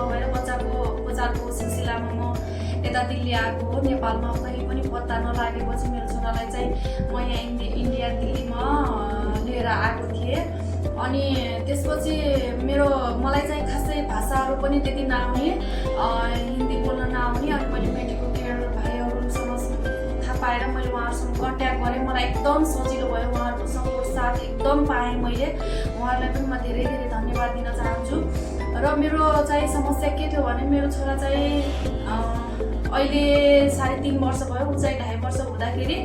भएर बच्चाको उपचारको सिलसिलामा म यता दिल्ली आएको हो। नेपालमा कहीँ पनि पत्ता नलागेपछि मेरो छोरालाई चाहिँ म यहाँ इन्डिया दिल्लीमा लिएर आएको थिएँ। अनि त्यसपछि मलाई चाहिँ खासै भाषाहरू पनि त्यति नआउने, हिन्दी बोल्न नआउने। अनि मैले मेडिकल केयर भाइहरूसँग थाहा पाएर मैले उहाँहरूसँग कन्ट्याक्ट गरेँ। मलाई एकदम सजिलो भयो, उहाँहरूको साथ एकदम पाएँ मैले। उहाँहरूलाई पनि म धेरै धेरै धन्यवाद दिन चाहन्छु। र मेरो चाहिँ समस्या के थियो भने मेरो छोरा चाहिँ अहिले 3.5 वर्ष भयो, ऊ चाहिँ 2.5 वर्ष हुँदाखेरि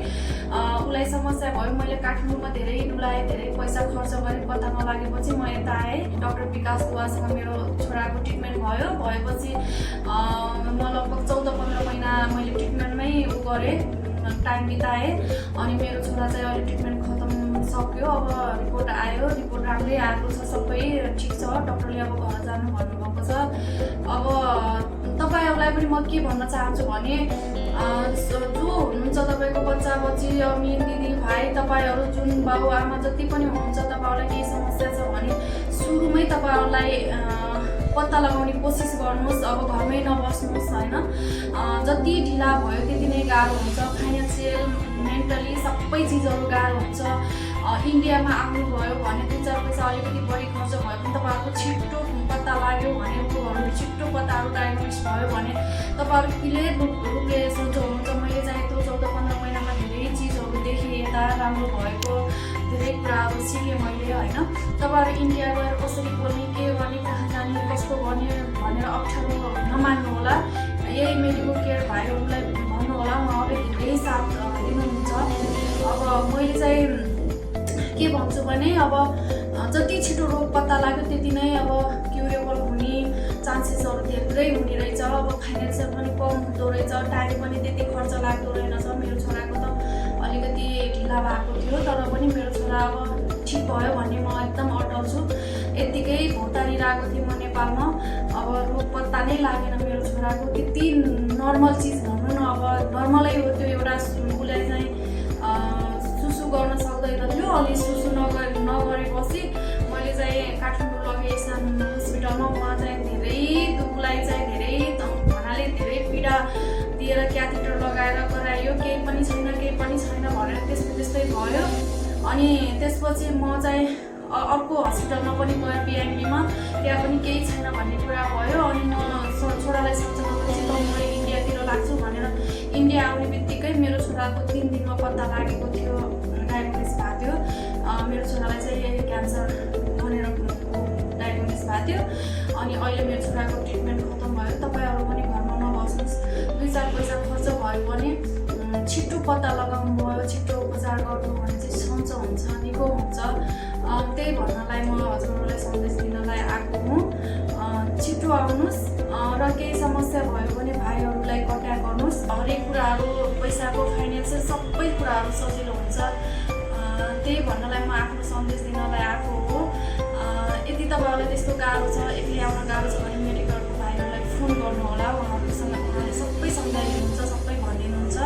उसलाई समस्या भयो। मैले काठमाडौँमा धेरै डुलाएँ, धेरै पैसा खर्च गरेँ, पत्ता नलागेपछि म यता आएँ। डाक्टर विकास दुवासँग मेरो छोराको ट्रिटमेन्ट भएपछि म लगभग 14-15 महिना मैले ट्रिटमेन्टमै गरेँ, टाइम बिताएँ। अनि मेरो छोरा चाहिँ अहिले ट्रिटमेन्ट खतम सक्यो। अब रिपोर्ट आयो, रिपोर्ट राम्रै आएको छ, सबै ठिक छ। डक्टरले अब घर जानु भन्नुभएको छ। अब तपाईँहरूलाई पनि म के भन्न चाहन्छु भने जो हुनुहुन्छ तपाईँको बच्चा बच्ची, अमिन दिदी भाइ, तपाईँहरू जुन बाउ आमा जति पनि हुनुहुन्छ, तपाईँहरूलाई केही समस्या छ भने सुरुमै तपाईँहरूलाई पत्ता लगाउने कोसिस गर्नुहोस्। अब घरमै नबस्नुहोस् होइन। जति ढिला भयो त्यति नै गाह्रो हुन्छ। फाइनेन्सियल, मेन्टली सबै चिजहरू गाह्रो हुन्छ। इन्डियामा आउनुभयो भने 2-4 पैसा अलिकति बढी खर्च भयो भने तपाईँहरूको छिट्टो पत्ता लाग्यो भने, रोगहरू छिट्टो पत्ताहरू डायग्नोस भयो भने तपाईँहरू क्लियर रूपले सन्चो हुनुहुन्छ। मैले चाहिँ त्यो 14-15 महिनामा धेरै चिजहरू देखेँ, यता राम्रो भएको धेरै कुराहरू सिकेँ मैले होइन। तपाईँहरू इन्डिया गएर कसरी बोल्ने, के गर्ने, कहाँ जाने, कस्तो गर्ने भनेर अप्ठ्यारो नमान्नु होला। यही मेडिकल केयर भाइहरूलाई भन्नु होला, उहाँहरूले धेरै साथ दिनुहुन्छ। अब मैले चाहिँ के भन्छु भने अब जति छिटो रोग पत्ता लाग्यो त्यति नै अब क्युरेबल हुने चान्सेसहरू धेरै हुने रहेछ। अब फाइनेन्सियल पनि कम हुँदो रहेछ, टाइम पनि त्यति खर्च लाग्दो रहेनछ। मेरो छोराको त अलिकति ढिला भएको थियो, तर पनि मेरो छोरा अब ठिक भयो भन्ने म एकदम अटल छु। यत्तिकै भौतारिरहेको थिएँ म नेपालमा, अब रोग पत्ता नै लागेन मेरो छोराको। त्यति नर्मल चिज भन्नु न, अब नर्मलै हो त्यो। एउटा उसलाई चाहिँ सुसु गर्न सक्दैन थियो। अनि सुसु नगरेपछि मैले चाहिँ काठमाडौँ लगेँ सानो हस्पिटलमा। उहाँ चाहिँ उसलाई चाहिँ धेरै भन्नाले धेरै पीडा दिएर क्याथेटर लगाएर गरायो। केही पनि छैन भनेर त्यस्तै भयो। अनि त्यसपछि म चाहिँ अर्को हस्पिटलमा पनि गएँ, पिएमबीमा। त्यहाँ पनि केही छैन भन्ने कुरा भयो। अनि म छोरालाई सम्झनापछि त म इन्डियातिर लाग्छु भनेर इन्डिया आउने बित्तिकै मेरो छोराको 3 दिनमा पत्ता लागेको थियो, डायग्नोसिस भएको थियो। मेरो छोरालाई चाहिँ क्यान्सर भनेर डायग्नोसिस भएको थियो। अनि अहिले मेरो छोराको ट्रिटमेन्ट खतम भयो। तपाईँहरू पनि घरमा नबस्नुहोस्, 2-4 पैसा खर्च भयो भने छिट्टो पत्ता लगाउनु भयो, छिट्टो उपचार गर्नु भने चाहिँ सन्चो हुन्छ, निको हुन्छ। त्यही भन्नलाई म हजुरहरूलाई सन्देश दिनलाई आएको हुँ। छिट्टो आउनुहोस् र केही समस्या भयो भने भाइहरूलाई कन्ट्याक्ट गर्नुहोस्। हरेक कुराहरू, पैसाको, फाइनेन्सियल सबै कुराहरू सजिलो हुन्छ। त्यही भन्नलाई म आफ्नो सन्देश दिनलाई आएको हो। यदि तपाईँहरूलाई त्यस्तो गाह्रो छ, एक्लै आउन गाह्रो छ भने मेडिकलको भाइहरूलाई फोन गर्नुहोला। उहाँले सबै सम्झाइदिनुहुन्छ, सबै भनिदिनुहुन्छ।